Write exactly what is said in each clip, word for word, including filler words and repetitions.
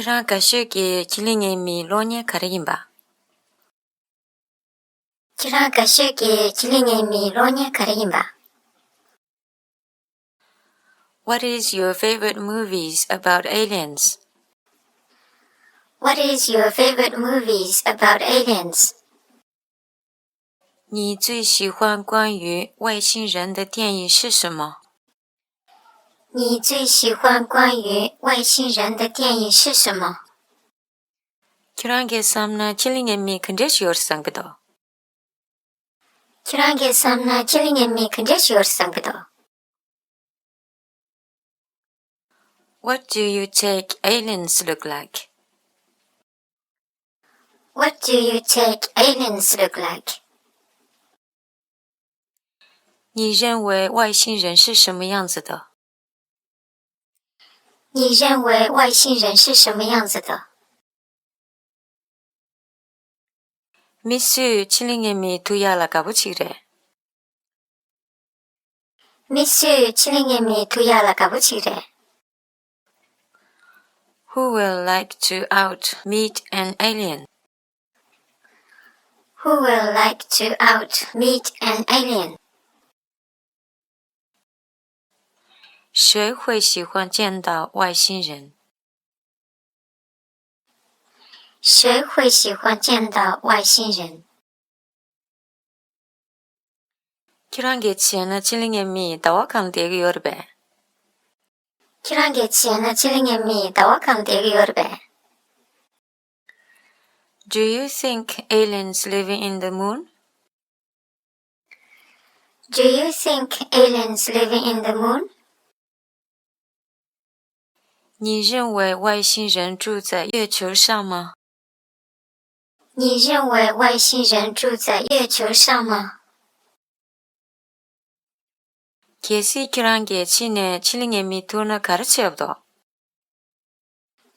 ཁྱེད་རང་དགའ་ཤོས་ཀྱི་ཕྱི་གླིང་ངའི་མིའི་གློག་བརྙན་ག་རེ་ཡིན་པ། ཁྱེད་རང་དགའ་ཤོས་ཀྱི་ཕྱི་གླིང་ངའི་མིའི་གློག་བརྙན་ག་རེ་ཡིན་པ། What is your favorite movies about aliens? What is your favorite movies about aliens? 你最喜欢关于外星人的电影是什么？你最喜欢关于外星人的电影是什么？ ཁྱེད་རང་གིས་བསམ་ན་ཕྱི་གླིང་ངའི་མི་ག་འདྲ་ཞིག་ཡོད་བསམ་གྱི་འདུག་ཁྱེད་རང་གིས་བསམ་ན་ཕྱི་གླིང་ངའི་མི་ག་འདྲ་ཞིག་ཡོད་བསམ་གྱི་འདུག What do you take aliens look like? What do you take aliens look like? 你认为外星人是什么样子的？你认为外星人是什么样子的？ མི་སུས་ཕྱི་གླིང་ངའི་མི་ཐུག་ཡག་ལ་དགའ་པོ་ཅིག་རེད། མི་སུས་ཕྱི་གླིང་ངའི་མི་ཐུག་ཡག་ལ་དགའ་པོ་ཅིག་རེད། Who will like to out meet an alien? Who will like to out meet an alien? 谁会喜欢见到外星人？谁会喜欢见到外星人？ ཁྱེད་རང་གིས་བྱས་ན་ཕྱི་གླིང་ངའི་མི་ཟླ་བ་གང་བསྡད་ཀྱི་ཡོད་རེད་པས། ཁྱེད་རང་གིས་བྱས་ན་ཕྱི་གླིང་ངའི་མི་ཟླ་བ་གང་བསྡད་ཀྱི་ཡོད་རེད་པས། Do you think aliens living in the moon? Do you think aliens living in the moon? 你认为外星人住在月球上吗？你认为外星人住在月球上吗？ གལ་སྲིད་ཁྱེད་རང་གིས་ཕྱི་ནས་ཕྱི་གླིང་ངའི་མི་ཐུག་ན་ག་རེ་བྱེད་འདུག་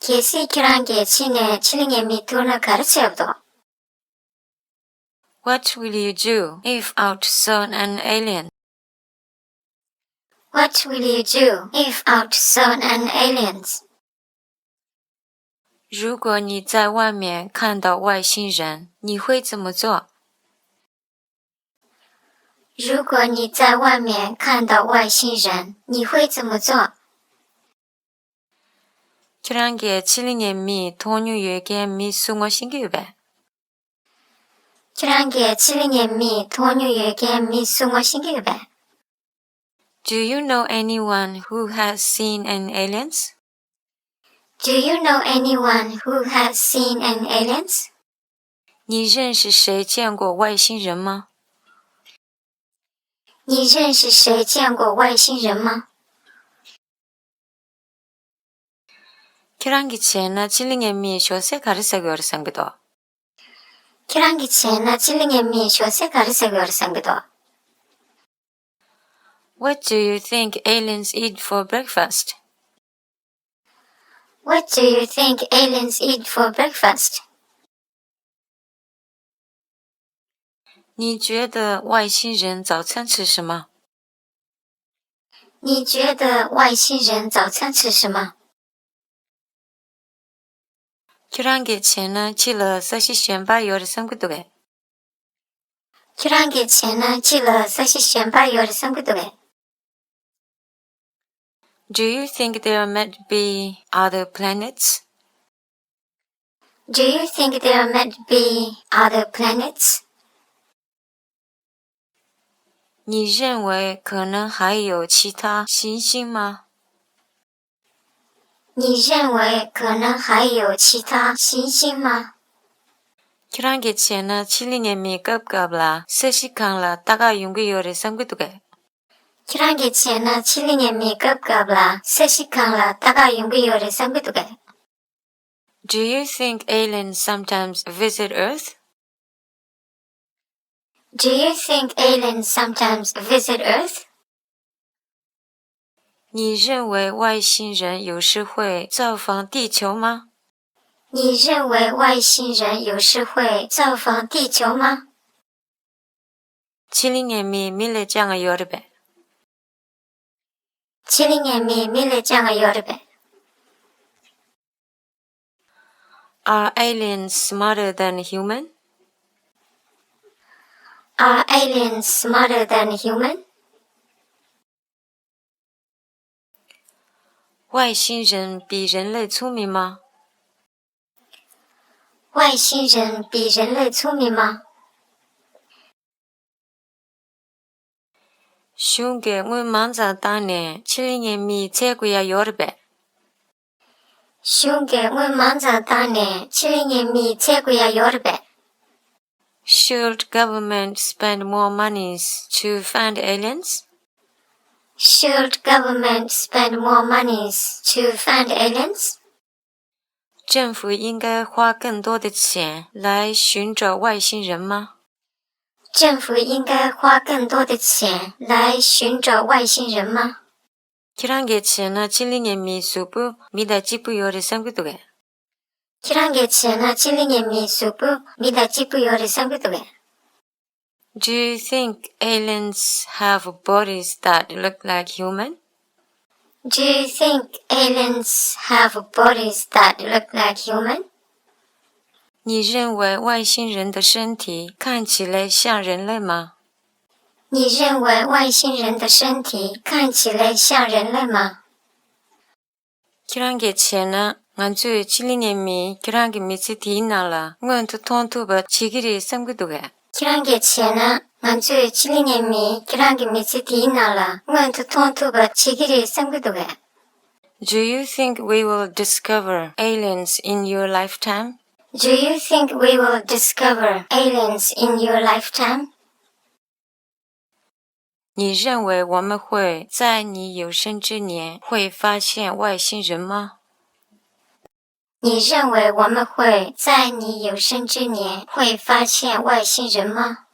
གལ་སྲིད་ཁྱེད་རང་གིས་ཕྱི་ནས་ཕྱི་གླིང་ངའི་མི་ཐུག་ན་ག་རེ་བྱེད་འདུག What will you do if out saw an alien? What will you do if out saw an alien? 如果你在外面看到外星人，你会怎么做？如果你在外面看到外星人，你会怎么做？ ཁྱེད་རང་གིས་ཕྱི་གླིང་ངའི་མི་མཐོང་མྱོང་ཡོད་མཁན་མི་སུ་ངོ་ཤེས་ཀྱི་ཡོད་པས། ཁྱེད་རང་གིས་ཕྱི་གླིང་ངའི་མི་མཐོང་མྱོང་ཡོད་མཁན་མི་སུ་ངོ་ཤེས་ཀྱི་ཡོད་པས། Do you know anyone who has seen an aliens? Do you know anyone who has seen an aliens? 你认识谁见过外星人吗？你认识谁见过外星人吗？ ཁྱེད་རང་གིས་བྱས་ན་ཕྱི་གླིང་ངའི་མིས་ཞོགས་ཟས་ག་རེ་ཟ་གི་ཡོད་རེད་བསམ་གྱི་འདུག་ཁྱེད་རང་གིས་བྱས་ན་ཕྱི་གླིང་ངའི་མིས་ཞོགས་ཟས་ག་རེ་ཟ་གི་ཡོད་རེད་བསམ་གྱི་འདུག What do you think aliens eat for breakfast? What do you think aliens eat for breakfast? 你觉得外星人早餐吃什么？你觉得外星人早餐吃什么？ ཁྱེད་རང་གིས་བྱས་ན་ཕྱི་ལ་ས་གཞི་གཞན་པ་ཡོད་རེད་བསམ་གྱི་འདུག་གས། ཁྱེད་རང་གིས་བྱས་ན་ཕྱི་ལ་ས་གཞི་གཞན་པ་ཡོད་རེད་བསམ་གྱི་འདུག་གས། Do you think there might be other planets? Do you think there might be other planets? 你认为可能还有其他行星吗？你认为可能还有其他行星吗？ ཁྱེད་རང་གིས་བྱས་ན་ཕྱི་གླིང་ངའི་མི་སྐབས་སྐབས་ལ་ས་གཞི་སྒང་ལ་ལྟ་ག་ཡོང་གི་ཡོད་རེད་བསམ་གྱི་འདུག་གས། ཁྱེད་རང་གིས་བྱས་ན་ཕྱི་གླིང་ངའི་མི་སྐབས་སྐབས་ལ་ས་གཞི་སྒང་ལ་ལྟ་ག་ཡོང་གི་ཡོད་རེད་བསམ་གྱི་འདུག་གས། Do you think aliens sometimes visit Earth? Do you think aliens sometimes visit Earth? 你认为外星人有时会造访地球吗？你认为外星人有时会造访地球吗？ ཕྱི་གླིང་ངའི་མི་མི་ལ་སྤྱང་ང་ཡོད་རེད་པས། ཕྱི་གླིང་ངའི་མི་མི་ལ་སྤྱང་ང་ཡོད་རེད་པས། Are aliens smarter than human? Are aliens smarter than human? 外星人比人类聪明吗？外星人比人类聪明吗？ གཞུང་གིས་དངུལ་མང་ཙམ་བཏང་ནས་ཕྱི་གླིང་གི་མིའི་ཚལ་བརྐོ་ཡ་ཡོད་རེད་པས། གཞུང་གིས་དངུལ་མང་ཙམ་བཏང་ནས་ཕྱི་གླིང་གི་མིའི་ཚལ་བརྐོ་ཡ་ཡོད་རེད་པས། Should government spend more monies to find aliens? Should government spend more monies to find aliens? 政府应该花更多的钱来寻找外星人吗？政府应该花更多的钱来寻找外星人吗？ ཁྱེད་རང་གིས་བྱས་ན་ཕྱི་གླིང་གི་མིའི་གཟུགས་པོ་མི་དང་གཅིག་པ་ཡོད་རེད་བསམ་གྱི་འདུག་གས། ཁྱེད་རང་གིས་བྱས་ན་ཕྱི་གླིང་གི་མིའི་གཟུགས་པོ་མི་དང་གཅིག་པ་ཡོད་རེད་བསམ་གྱི་འདུག་གས། Do you think aliens have bodies that look like human? Do you think aliens have bodies that look like human? 你认为外星人的身体看起来像人类吗？你认为外星人的身体看起来像人类吗？ ཁྱེད་རང་གིས་བྱས་ན་ང་ཚོས་ཕྱི་གླིང་གི་མིས་ཁྱེད་རང་གི་མི་ཚེ་དེའི་ནང་ལ་མངོན་དུ་མཐོང་ཐུབ་པ་བྱེད་ཀྱི་རེད་བསམ་གྱི་འདུག་གས། ཁྱེད་རང་གིས་བྱས་ན་ང་ཚོས་ཕྱི་གླིང་གི་མིས་ཁྱེད་རང་གི་མི་ཚེ་དེའི་ནང་ལ་མངོན་དུ་མཐོང་ཐུབ་པ་བྱེད་ཀྱི་རེད་བསམ་གྱི་འདུག་གས། Do you think we will discover aliens in your lifetime? Do you think we will discover aliens in your lifetime? 你认为我们会在你有生之年会发现外星人吗？你认为我们会在你有生之年会发现外星人吗？